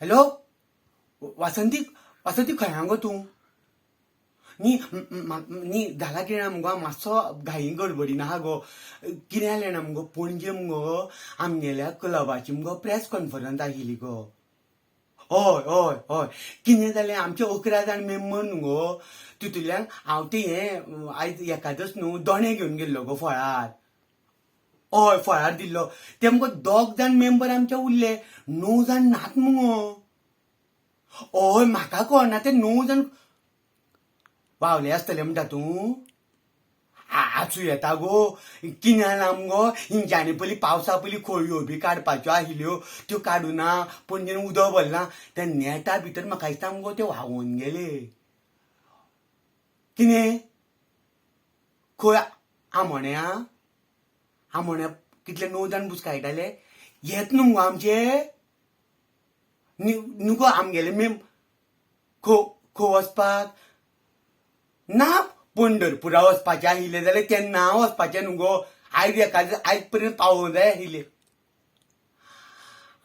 Hello Vasanti, Vasanti खंय आहा गो तूं? न्ही न्ही जाला कितें मुगो, मातसो घाई गडबडीन आहा गो. कितें जालें जाणा मुगो, पणजे मुगो आमगेल्या क्लबाची मुगो प्रेस कॉन्फरन्स आशिल्ली गो. हय हय हय, कितें जालें, आमचे 11 जाण मेंबर न्हू गो, तितूंतल्यान हांव तें हें आयज एकादस न्हू दोणे घेवन गेल्लो गो फळार. हय फळार दिल्लो. ते मुगो 2 जाण मेंबर आमचे उरले, 9 जाण नात मुगो. हय म्हाका कळना ते 9 जाण वावले आसतले म्हणटा तूं. आसूं येता गो. कितें जालां मुगो, हेंच्यांनी पयलीं पावसा पयलीं खळयो बी काडपाच्यो आशिल्ल्यो, त्यो काडुना, पणजेन उदक भरलां, त्या नेटा भितर म्हाका दिसता मुगो ते व्हांवून गेले. कितें खंय आमोण्या? आमोण्या कितले 9 जाण बुचकायताले येत न्हू मुगो आमचे. न्हू गो आमगेले मेम खो खो वचपाक ना, पंढरपुरा वचपाचें आशिल्लें जाल्यार तेन्ना वचपाचें न्हू गो. आयज एकाद आयज पर्यंत पावोवंक जाय आशिल्लें.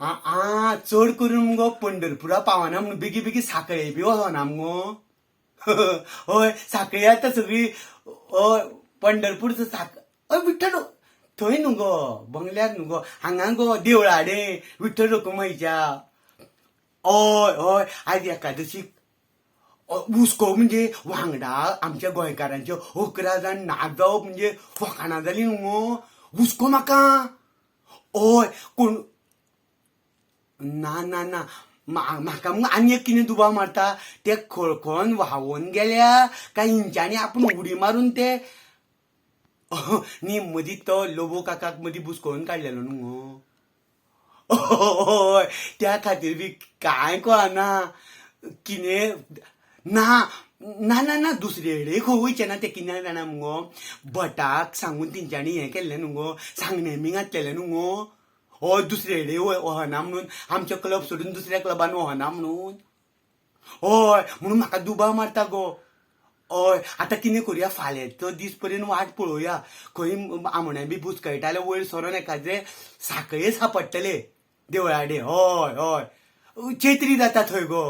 आं चड करून मुगो पंढरपुरा पावना म्हणून बेगी बेगी साखळे बी वचना मुगो. हय साखळी आतां सगळी. हय पंढरपूर साक हय विठ्ठल थंय न्हू गो, बंगल्यार न्हू गो, हांगा गो देवळाडे विठ्ठल रखुमाईच्या. हय हय आयज एकादशीक हुस्को म्हणजे वांगडा आमच्या गोंयकारांच्यो 11 जाण ना जावप म्हणजे फकाणां जाली न्हू गो. हुस्को म्हाका. हय कोण ना ना ना म्हाका मुगो आनी एक कितें दुबाव मारता, ते खळखळोन व्हांवोन गेल्या काय हेंच्यांनी आपूण उडी मारून ते न्ही. मदीं तो लोबो काकाक मदीं बुचकोवन काडलेलो न्हू गो. हय त्या खातीर बी कांय कळना कितें. ना ना ना ना दुसरे कडेन खंय वयचें ना. तें कितें जाणा मुगो, भटाक सांगून तेंच्यांनी हें केल्लें न्हू गो, सांगणें बी घातलेलें न्हू गो. हय दुसरे कडेन वचना म्हणून, आमचें क्लब सोडून दुसऱ्या क्लबान वचना म्हणून. हय म्हणून म्हाका दुबाव मारता गो. हय आतां कितें करुया, फाल्यांचो दीस पर्यंत वाट पळोवया, खंय आमोण्या बी बुचकळटा जाल्यार वयर सरोन एखाद्रे साखळे सापडटले देवळाडे. हय हय चैत्री जाता थंय गो.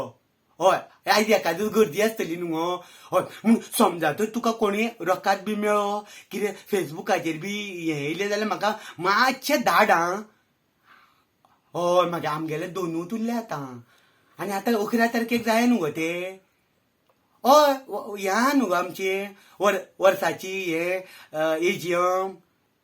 हय आयज एकादच गर्दी आसतली न्हू गो. हय म्हूण समजा तर तुका कोणी रकाद बी मेळ्ळो कितें फेसबुकाचेर बी हें येयलें जाल्यार म्हाका मातशें धाड. आं हय मागीर आमगेले 2 उरले आतां, आनी आतां 11 तारखेक जाय न्हू गो ते. हय ह्या न्हू गो आमचे वर्साची हे एजीएम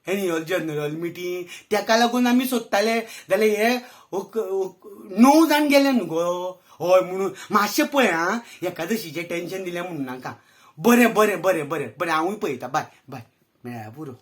एन्युअल जनरल मिटींग, तेका लागून आमी सोदताले जाल्यार हे 9 जाण गेले न्हू गो. हय म्हणून मातशें पळय आं, एकादशीचें टेंशन दिलें म्हणून नाका. बरें बरें बरें बरें बरें हांवूय पळयता. बाय बाय, मेळ्ळ्यार पुरो.